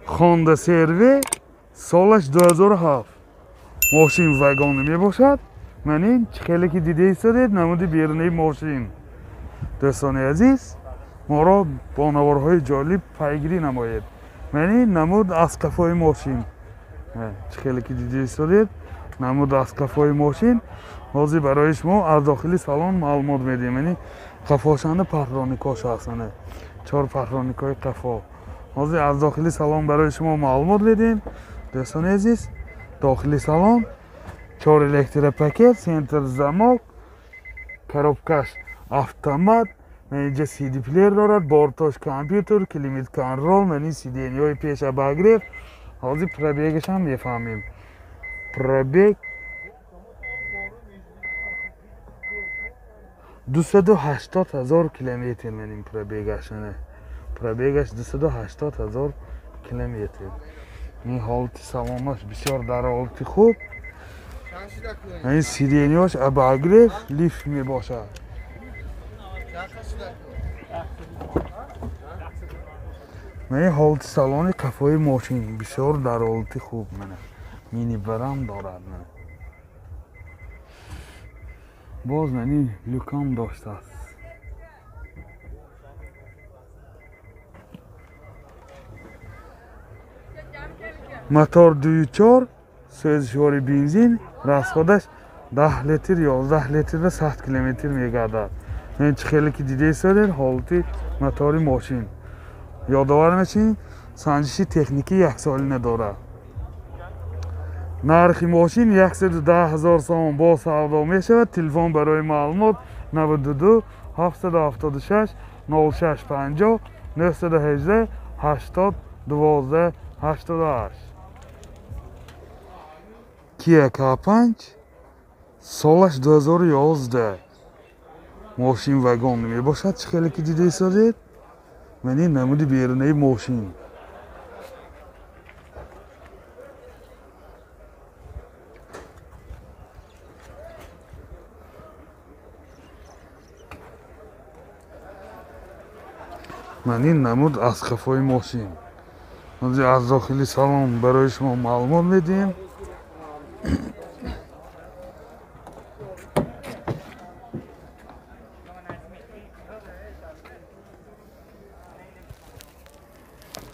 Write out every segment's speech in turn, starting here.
Honda CR-V солаш 2007. Мошин вагон мебошад. Ман ин хеле ки дида истодед намуди берунаи мошин. Дӯстони азиз, моро бо наворҳои ҷолиб пайгирӣ намоед. Ман ин намуд аз қафои мошин. Хеле ки дида истодед намуд аз қафои мошин. Ҳозир барои шумо аз дохили салон маълумот медиҳем. Яъне қафошанда парроникош ҳастанд. 4 парроникои қафо. Ҳозир аз дохили салон барои шумо маълумот медиҳем. Дӯстони азиз, дохили салон 4 электропакет, центр замок, коробкаш автомат, инҷа CD плеер дорад, бортош компютер, климат контрол, мани сиденьяҳои пеш обогрев. Ҳозир пробегаш ҳам мефаҳмем. Пробег 280 000 километр меним пробегаш. Пробегаш 280 000 километр. Ин ҳолати салонаш бисёр дар ҳолати хуб. Ин сиденьяш обогрев, лифт мебошад. Ин ҳолати салони қафои мошин бисёр дар ҳолати хуб. Мини-барам дорад. Боз мани люкам доштааст. Мотор 2.4, сӯзишвори бензин, расходаш 10 литр, 11 литр ва 100 километр мегардад. Ин чӣ хеле ки дида истодед ҳолати мотори мошин. Ёдовар мешавем, санҷиши техникӣ яксолина дорад. Нархи мошин 110 000 сомон бо савдо мешавад. Телефон барои маълумот 92 776 06 50 918 80 12 88. Kia K5 солаш 2011. Мошин вагон мебошад. Чӣ хеле ки дида истодед ман ин намуди берунаи мошин. Ман ин намуд аз қафои мошин. Аз дохили салон барои шумо маълумот медиҳем.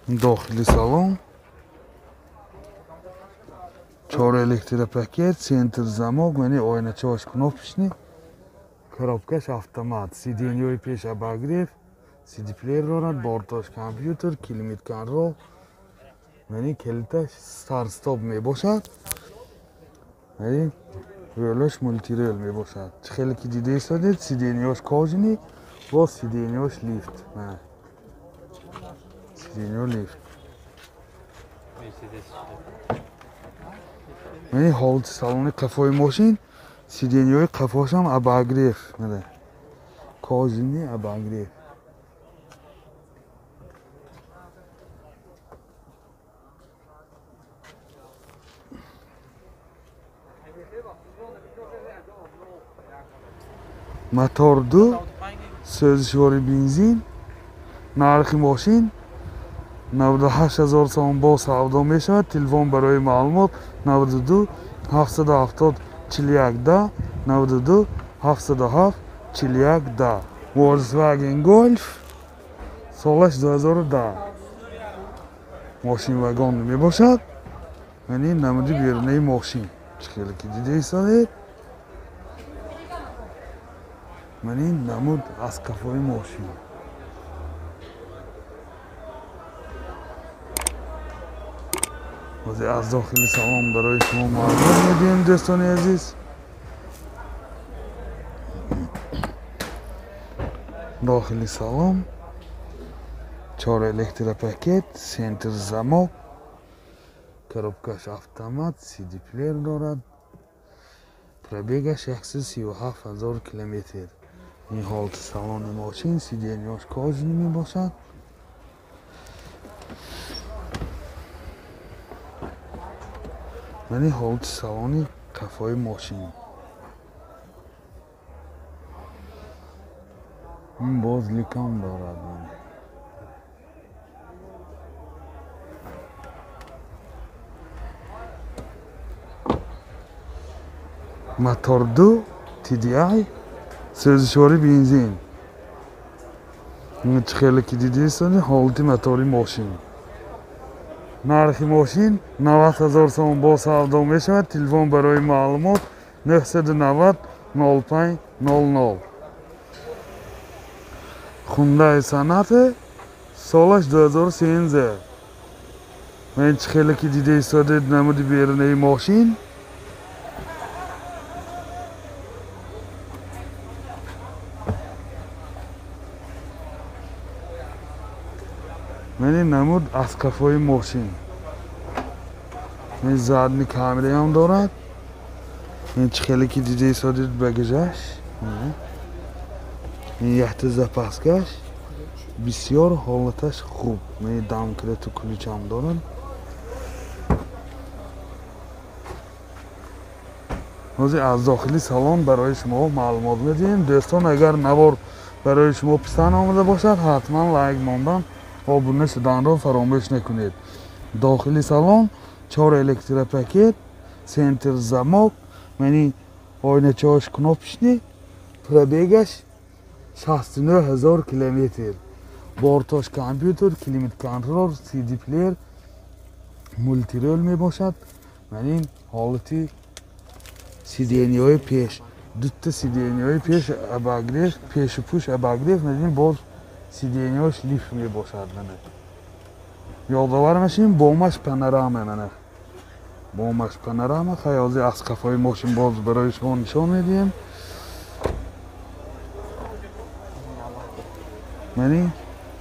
Дохили салон 4 электропакет, центр замок, мани оиначааш кнопочный, коробкаш автомат, сиденьяҳои пеш обогрев, CD плеер дорад, бортош компютер, климат контрол, мани калиташ старт-стоп мебошад. Мани рулаш мултирол мебошад. Чӣ хеле ки дида истодед, сиденьяш кожаный, боз сиденьяш лифт. Сиденья лифт. Мани ҳолати салони қафои мошин, сиденьяҳои қафошам обогрев, кожаный обогрев. Мотор 2, сӯзишвори бензин, нархи мошин 98 000 сомон бо савдо мешавад. Телефон барои маълумот 92 770 41 10 92 707 41 10. Volkswagen Golf солаш 2010. Мошин вагон мебошад. Мани намуди берунаи мошин. Чӣ хеле ки дида истодед ман ин намуд аз қафои мошин. Аз дохили салон барои шумо маълумот медиҳем дӯстони азиз. Дохили салон 4 электропакет, центр замок, коробкаш автомат, CD плеер дорад. Пробегаш 137 000 километр. Ин ҳолати салони мошин, сиденьяш кожаный мебошад. Мани ҳолати салони қафои мошин. Ин боз люкам дорад. Мотор 2 TDI, сӯзишвори бензин. Чӣ хеле ки дидед, ҳолати мотори мошин. Нархи мошин 90 000 сомон бо савдо мешавад. Телефон барои маълумот 990 05 00. Hyundai Sonata, солаш 2013. Ман чӣ хеле ки дида истодед, намуди берунаи мошин. Ман намуд аз қафои мошин. Ман задни камераам дорад. Ман чӣ хеле ки дида истодед, багажаш. Ин якта запаскаш бисёр ҳолаташ хуб. Ман домкрату ключам дорад. Ҳозир аз дохили салон барои шумо маълумот медиҳем. Дӯстон, агар навор барои шумо писанд омада бошад, ҳатман лайк мондан, обуна шуданро фаромӯш накунед. Дохили салон 4 электропакет, центр замок, мани ойначаҳош кнопочный, пробегаш 69 000 километр. Бортош компютер, климат-контрол, CD плеер, мултирол мебошад. Мани ҳолати сиденьяҳои пеш, дута сиденьяҳои пеш обогрев, пешу пуш обогрев, мани боз сиденьяҳош лифт мебошад. Мана ёдовар мешавем, бомаш панорама. Мана бомаш панорама. Хай, ҳозир аз қафои мошин боз барои шумо нишон медиҳем. Мани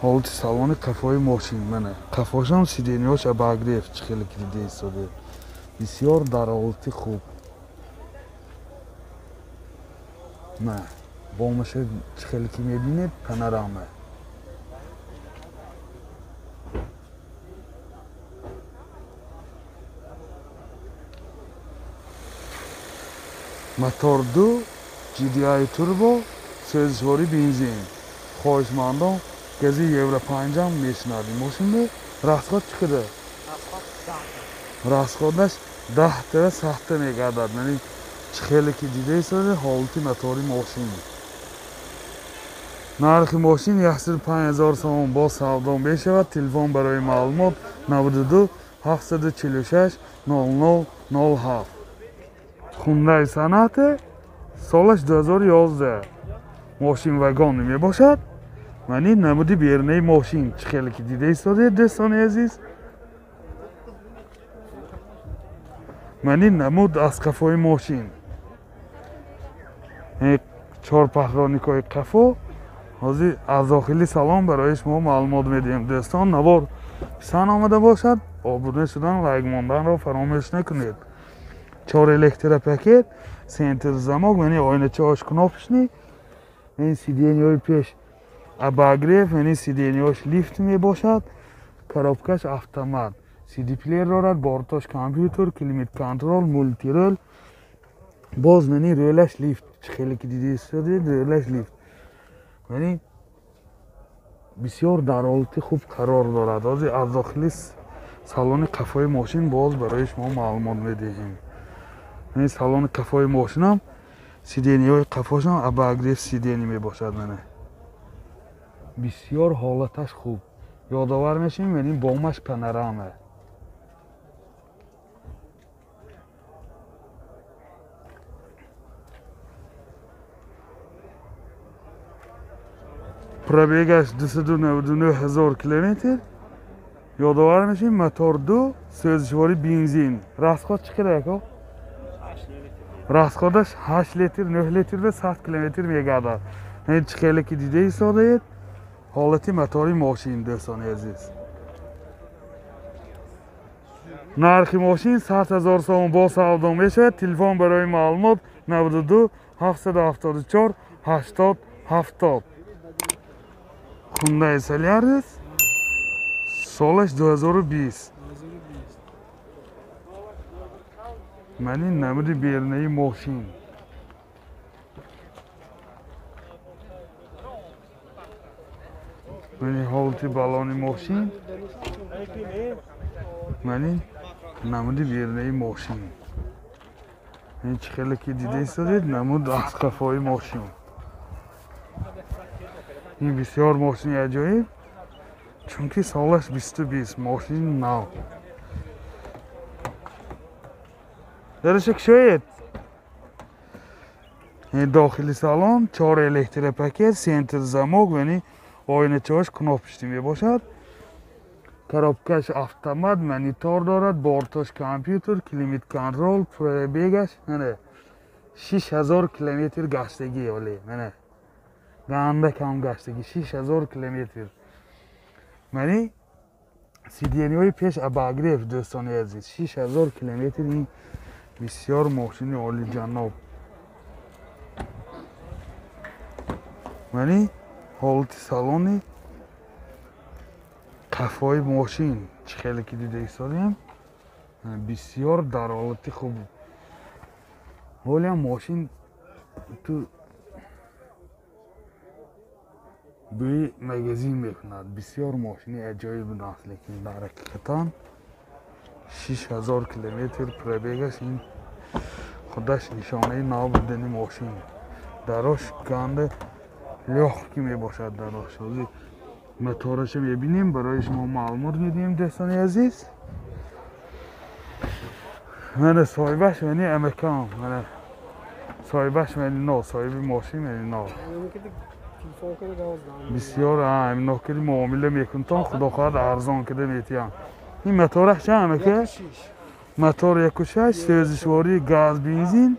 ҳолати салони қафои мошин. Мана қафошам сиденьяҳош обогрев, чӣ хеле ки дида истодед, бисёр дар ҳолати хуб. На бомаша чӣ хеле ки мебинед, панорама. Мотор 2 GDI турбо, сӯзишвори бензин. Хоҳишмандон гази Евро 5 ҳам мешунавем. Мошинда расход чӣ қадар? Расходаш 10 та 7 мегардад. Яъне чӣ хеле ки дида истодед, ҳолати мотори мошин. Нархи мошин 105 000 сомон бо савдо мешавад. Телефон барои маълумот 92 746 00 07. Hyundai Sonata, солаш 2011. Мошин вагон мебошад. Мани намуди берунаи мошин чӣ хеле ки дида истодед, дӯстони азиз. Мани намуд аз қафои мошин. 4 паҳроникҳои қафо. Ҳозир аз дохили салон барои шумо маълумот медиҳем. Дӯстон, навор писанд омада бошад, обуна шудан, лайк монданро фаромӯш накунед. 4 электропакет, центр замок, яъне ойначаҳош кнопочный, ин сиденьяҳои пеш обогрев, яъне сиденьяҳош лифт мебошад, коробкаш автомат, CD плеер дорад, бортош компютер, климат-контрол, мултирол, боз яъне рӯлаш лифт. Чӣ хеле ки дида истодед, рӯлаш лифт. Яъне бисёр дар ҳолати хуб қарор дорад. Ҳозир аз дохили салони қафои мошин боз барои шумо маълумот медиҳем. Ин салони қафои мошинам, сиденьяҳои қафошам обогрев сиденья мебошад. Мана бисёр ҳолаташ хуб. Ёдовар мешавем, яъне бомаш панорама. Пробегаш 299 000 километр. Ёдовар мешавем, мотор 2, сӯзишвори бензин. Расход чӣ қадар ако? Расходаш 8 литр, 9 литр ва 100 километр мегардад. Ин чӣ хеле ки дида истодаед, ҳолати мотори мошин, дӯстони азиз. Нархи мошин 100 000 сомон бо савдо мешавад. Телефон барои маълумот 92 774 80 70. Hyundai Solaris, солаш 2020. Мани намуди берунаи мошин. Мани ҳолати балони мошин. Мани намуди берунаи мошин. Ин чӣ хеле ки дида истодед, намуд аз қафои мошин. Ин бисёр мошини аҷоиб, чунки солаш 2020, мошини нав. Дараша кушоед. Дохили салон 4 электропакет, центр замок, яъне оиначаҳош кнопочный мебошад. Коробкаш автомат, монитор дорад, бортош компютер, климат контрол, пробегаш мана 6000 километр гаштагӣ, оле мана ганда кам гаштагӣ, 6000 километр. Мани сиденьяҳои пеш обогрев, дӯстони азиз, 6000 километр. Ин бисёр мошини олиҷаноб. Мани ҳолати салони қафои мошин чӣ хеле ки дида истодем, бисёр дар ҳолати хуб. Ҳолиам мошин ту бӯи магазин мекунад. Бисёр мошини аҷоиб будааст, лекин дар ҳақиқатан 6000 километр пробегаш ин худаш нишонаи нав будани мошин. Дарош ганда лёгкий мебошад. Дарош ҳозир моторашо мебинем, барои шумо маълумот медиҳем, дӯстони азиз. Мана соҳибаш, мани амакам, мана соҳибаш, мани но соҳиби мошин, мани но бисёр амино киди муомила мекунтон, худо хоҳад арзон кида метиҳам. Ин мотораш чанд амака? Мотор 1.6, сӯзишвории газ, бензин,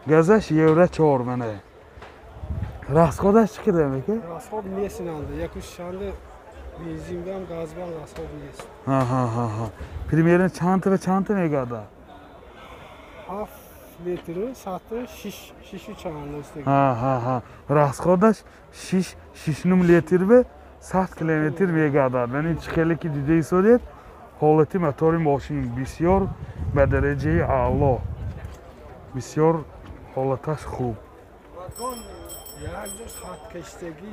газаш евро 4. Мана расходаш чӣ қадар амака? Расход нест инанда, 1.6 бензин бам, газ бам расход нест. Ҳа. Примерно чандта ва чандта мегардад? 7 литр, сатта 6, 6 чанд аст. Ҳа. Расходаш 6, 6.5 литр ва 100 километр мегардад. Яъне чӣ хеле ки дида истодед, ҳолати мотори мошин бисёр ба дараҷаи аъло, бисёр ҳолаташ хуб.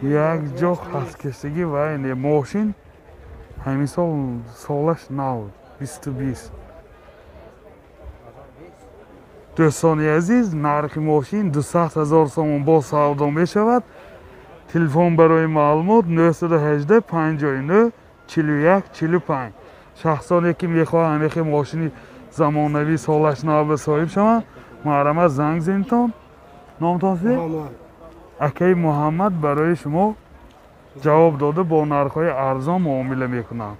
Як ҷо хаткаштагӣ ва мошин ҳамин сол солаш нав 2020. Дӯстони азиз, нархи мошин 200 000 сомон боз савдо мешавад. Телефон барои маълумот 918 59 41 45. Шахсоне ки мехоҳанд ҳамехе мошини замонавӣ солаш нав ба соҳиб шаванд, маҳрамат занг зенитон. Номтон чи? Акаи Муҳаммад барои шумо ҷавоб дода, бо нархҳои арзон муомила мекунанд.